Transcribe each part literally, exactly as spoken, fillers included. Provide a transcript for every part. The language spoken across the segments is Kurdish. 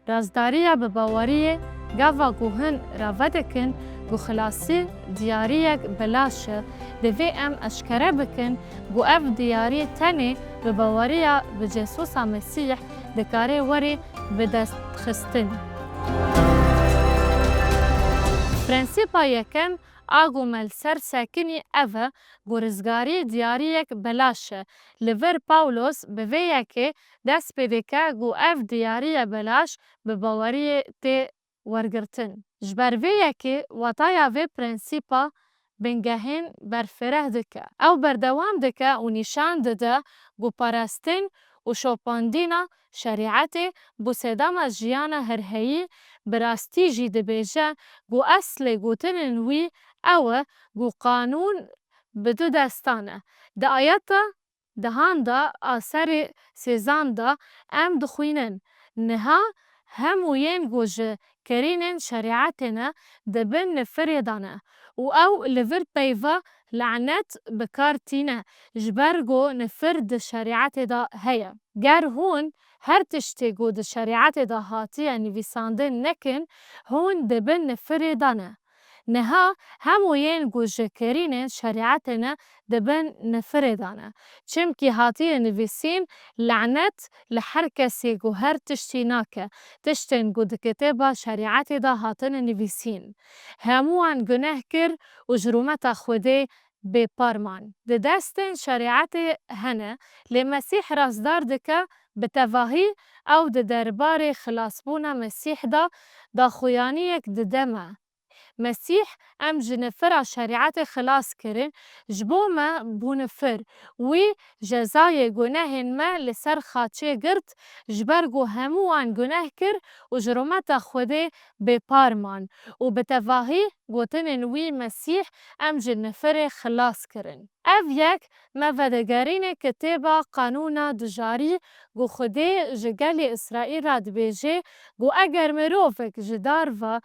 Razdariya bi baweriyê gava ku hûn rave dikin ku xilasî diyariyek belaş e, divê em eşkere bikin ku ev diyarî tenê bi baweriya bi cêsosa Mesîh dikare were bidestxistin. Prensîpa yekem a ku me li ser sekinî ev e ku rizgarî diyariyek belaş e. Li vir Pawlos bi vê yekê dest pê dike ku ev diyariye belaş bi baweriyê tê wergirtin. Ji ber vê yekê wataya vê prensîpa bingehên berfireh dike. Ew berdewam dike û nîşan dide ku parastin û şopandîna şerîetê bû sedema jiyana herheyî, bi rastî jî dibêje ku eslê gotinên wî ew e ku qanûn bi du destan e. Di ayeta dehan de a serê sêzan de em dixwînin, niha hemû yên ku ji kerînên şerîetê ne di bin nifirê de ne û ew li vir peyva lanet bi kar tîne, ji ber ku nifir di şerîetê de heye. Ger hûn her tiştê ku di şerîetê de hatiye nivîsandin nekin, hûn di bin nifirê de ne. Niha hemû yên ku ji kerînên şerîetê ne di bin nifirê de ne. Çimkî hatiye nivîsîn, lanet li her kesê ku her tiştî nake, tiştên ku di kitêba şerîetê de hatine nivîsîn. Hemû wan guneh kir û ji rûmeta Xwedê bêpar man. Di destên şerîetê hene, lê Mesîh rastdar dike, bi tevahî ew di derbarê xilasbûna Mesîh de daxuyaniyek dide me. Mesîh em ji nifira şerîetê xilas kirin, ji bo me bû nifir. Wî cezayê gunehên me li ser xaçê girt, ji ber ku hemû wan guneh kir û ji rûmeta Xwedê bêpar man û bi tevahî gotinên wî Mesîh em ji nifirê xilas kirin. Ev yek me vedigerîne kitêba Qanûna Dijarî ku Xwedê ji gelê Îsraîl re dibêje ku eger mirovek ji dar ve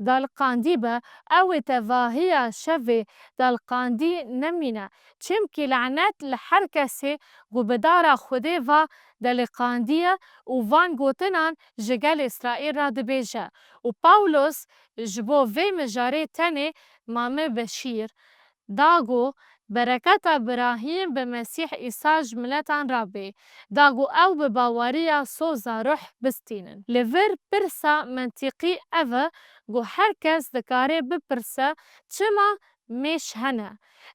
daliqandî be, ew ê tevahiya şevê daliqandî nemîne. Çimkî lanet li her kesê ku bi dara Xwedê ve daliqandiye û van gotinan ji gelê Îsraîl re dibêje. Û Pawlos ji bo vê mijarê tenê Mame Beşîr da ku bereketa Birahîm bi Mesîh Îsa ji miletan re bê, da ku ew bi baweriya soza ruh bistînin. Li vir pirsa mentîqî ev e ku her kes dikare bipirse, çima mêş hene?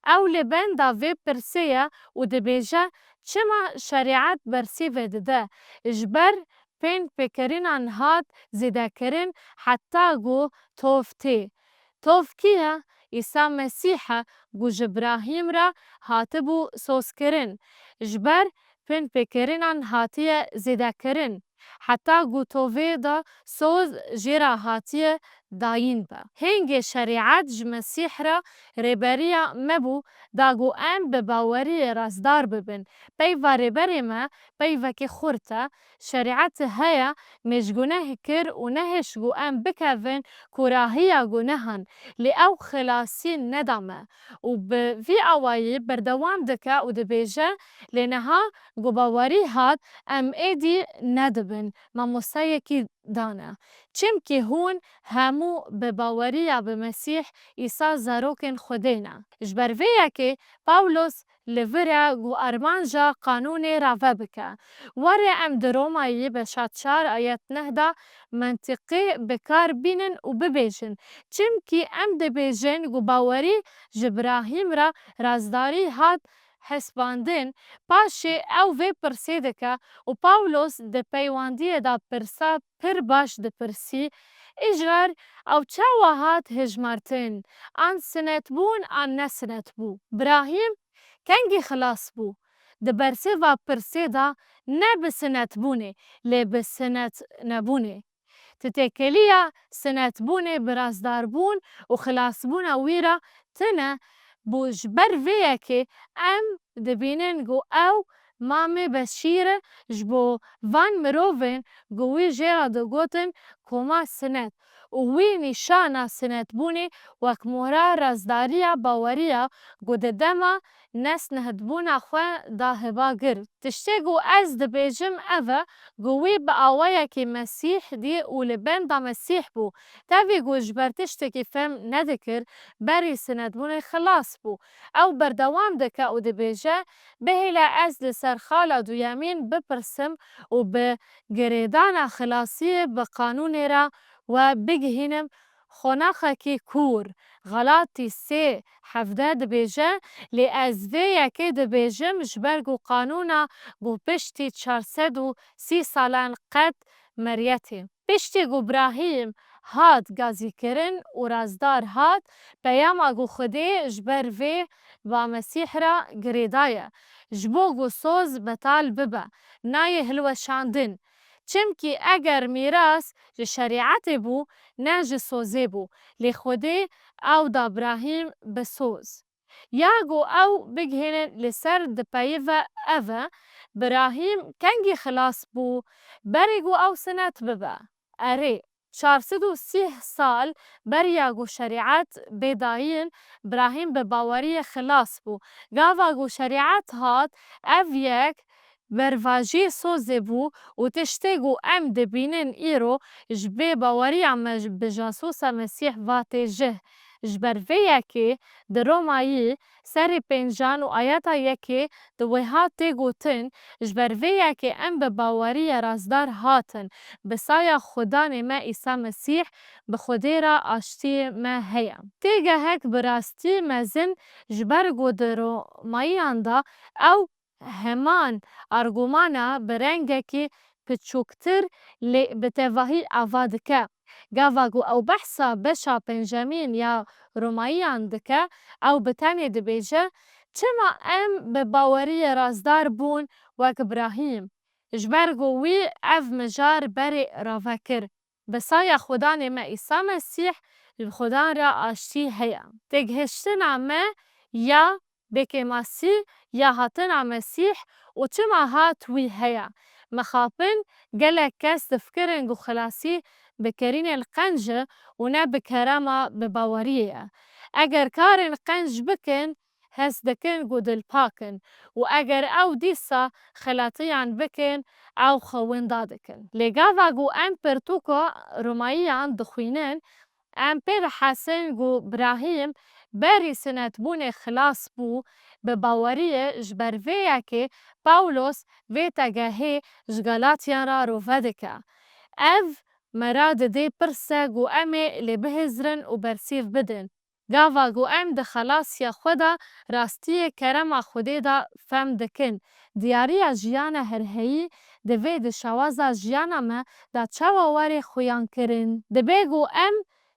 Ew li benda vê pirsê ye û dibêje, çima şerîet bersîvê dide? Ji ber pênpêkirina nihat zêdekirin heta ku tov tê. Tov kî ye? Îsa Mesîh e ku ji Birahîm re hatibû sozkirin. Ji ber pênpêkirina nihatiye zêdekirin. Heta ku tovê de soz jê re hatiye dayîn be. Hêngê şerîet ji Mesîh re rêberiya me bû, da ku em bi baweriyê rastdar bibin. Peyva rêberê me peyvekî xurt e. Şerîet heye, me ji guneh kir û nehişt ku em bikevin kûrahiya gunehan, lê ew xilasî neda me. Û bi vî awayî berdewam dike û dibêje, lê niha ku bawerî hat, em êdî nedibin mamosteyekî dane. Çimkî hûn hemû bi baweriya bi Mesîh Îsa zarokên Xwedê ne. Ji ber vê yekê Pawlos li vir e ku armanca qanûnê rave bike. Were em di Romayê beşa çar ayet neh de mentiqê bi kar bînin û bibêjin. Çimkî em dibêjin ku bawerî ji Birahîm re rastdarî hat hesbandin, paşê ew vê pirsê dike û Pawlos di peywendiyê de pirsa pir baş dipirsî, Îcar ew çawa hat hejmartin, an sinet bûn an ne sinet bû? Birahîm kengî xilas bû? Di bersêva pirsê de ne bi sinet bûnê, lê bi sinet nebûnê. Ti têkiliya sinetbûnê bi rastdarbûn û xilasbûna wî re tune bû. Ji ber vê yekê em dibînin ku ew Mamê Beşîr e ji bo van mirovên ku wî jê re digotin koma sinet û wî nîşana sinetbûnê wek mohra razdariya baweriya ku di dema nesnihdbûna xwe da hiba gir. Tiştê ku ez dibêjim ev e ku wî bi awayekî Mesîh dî û li benda Mesîh bû. Tevî ku ji ber tiştekî fehm nedikir, berî sinetbûnê xilas bû. Ew berdewam dike û dibêje, Bihêle ez li ser xala duyemîn bipirsim û bi girêdana xilasiyê bi qanûnê re we bigihînim, Qonaxekî kûr, Xelatî sê hevdeh dibêje, lê ez vê yekê dibêjim, ji ber ku qanûna ku piştî çar sed û sî salan qet meriyetê. Piştî ku Brahîm hat gazîkirin û razdar hat, peyama ku Xwedê ji ber vê va Mesîh re girêdaye, ji bo ku soz betal bibe, nayê hilweşandin. Çimkî eger mîras ji şerîetê bû, ne ji sozê bû, lê Xwedê ew da Brahîm bi soz. Ya ku ew bigihînin li ser dipeyive ev e, Brahîm kengî xilas bû, berî ku ew sinet bibe? Erê, çar sed û sî sal beriya ku şerîet bê dayîn, Brahîm bi baweriyê xilas bû. Gava ku şerîet hat, ev yek bervajî sozê bû û tiştê ku em dibînin îro ji bê baweriya me ji, bi jasosa Mesîh va tê jih. Ji ber vê yekê di Romayî serê pêncan û ayeta yekê de wiha tê gotin, Ji ber vê yekê em bi baweriyê razdar hatin, bi saya Xudanê me Îsa Mesîh bi Xwedê re aştiyê me heye. Têgehek bi rastî mezin, ji ber ku di Romayiyan de ew heman argumana bi rengekî piçûktir lê bi tevahî ava dike. Gava ku ew behsa beşa pêncemîn ya Romayiyan dike, ew bi tenê dibêje, Çima em bi baweriyê razdar bûn wek Brahîm? Ji ber ku wî ev mijar berê rave kir. Bi saya Xudanê me Îsa Mesîh ji Xudan re aştî heye. Têgihiştina me ya bêkêmasî ya hatina Mesîh û çima hat wî heye. Mixabin gelek kes difikirin ku xilasî bi kirînên qenc e û ne bi kerema bi baweriyê ye. Eger karên qenc bikin, hest dikin ku dilpak in û eger ew dîsa xelatiyan bikin, ew xwe winda dikin. Lê gava ku em pirtûka Romayiyan dixwînin, em pê dihesin ku Brahîm berî sinetbûnê xilas bû, bi baweriyê ji ber vê yekê Pawlos vê tegehê ji Galatiyan re rove dike. Ev me re didê pirse ku em ê lê bihizrin û bersîv bidin. Gava ku em di xelasiya xwe de rastiyê kerema Xwedê de fem dikin, diyariya jiyana herheyî divê di şawaza jiyana me de çawa were xuyankirin? Dibê ku em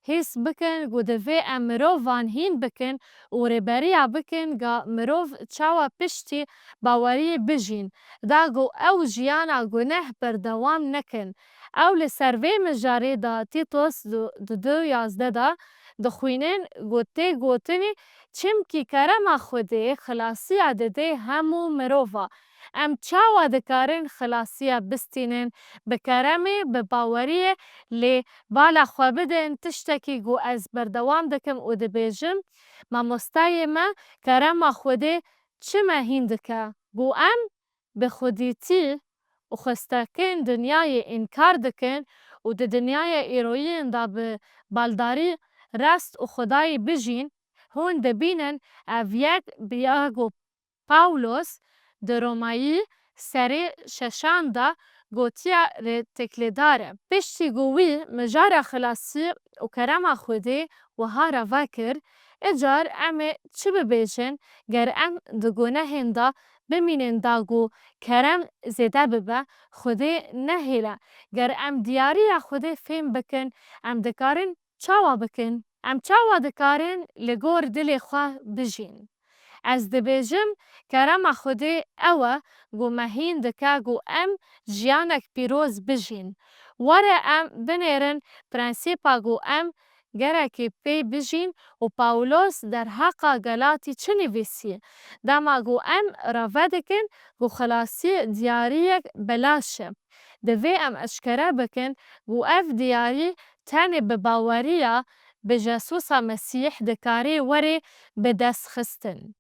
hîs bikin ku divê em mirovan hîn bikin û rêberiya bikin ga mirov çawa piştî baweriyê bijîn, da ku ew jiyana guneh berdewam nekin. Ew li ser vê mijarê de Tîtos du, du, du yazdeh de dixwînin ku tê gotinê, Çimkî kerema Xwedê xilasiya didê hemû mirova. Em çawa dikarin xilasiya bistînin? Bi keremê, bi baweriyê, lê bala xwe bidin tiştekî ku ez berdewam dikim û dibêjim, Mamostayê me, kerema Xwedê çi me hîn dike? Ku em bi xwedîtî û xwestekên dinyayê înkar dikin û di dinyaya îroyîn de bi baldarî, rast û Xwedayî bijîn, hûn dibînin ev yek bi ya ku Pawlos di Romayî serê şeşan de gotiye rê têkilêdar e. Piştî ku wî mijara xilasî û kerema Xwedê wiha rava kir, Îcar em ê çi bibêjin? Ger em di gunehên de bimînin da ku kerem zêde bibe, Xwedê nehêle. Ger em diyariya Xwedê fêm bikin, em dikarin çawa bikin? Em çawa dikarin li gor dilê xwe bijîn? Ez dibêjim, kerema Xwedê ew e ku me hîn dike ku em jiyanek pîroz bijîn. Were em binêrin prensîpa ku em gerekî pê bijîn û Pawlos derheqa Galatî çi nivîsî? Dema ku em rave dikin ku xilasî diyariyek belaş e. Divê em eşkere bikin ku ev diyarî tenê bi baweriya bi Jesusa Mesîh dikarê were bidestxistin.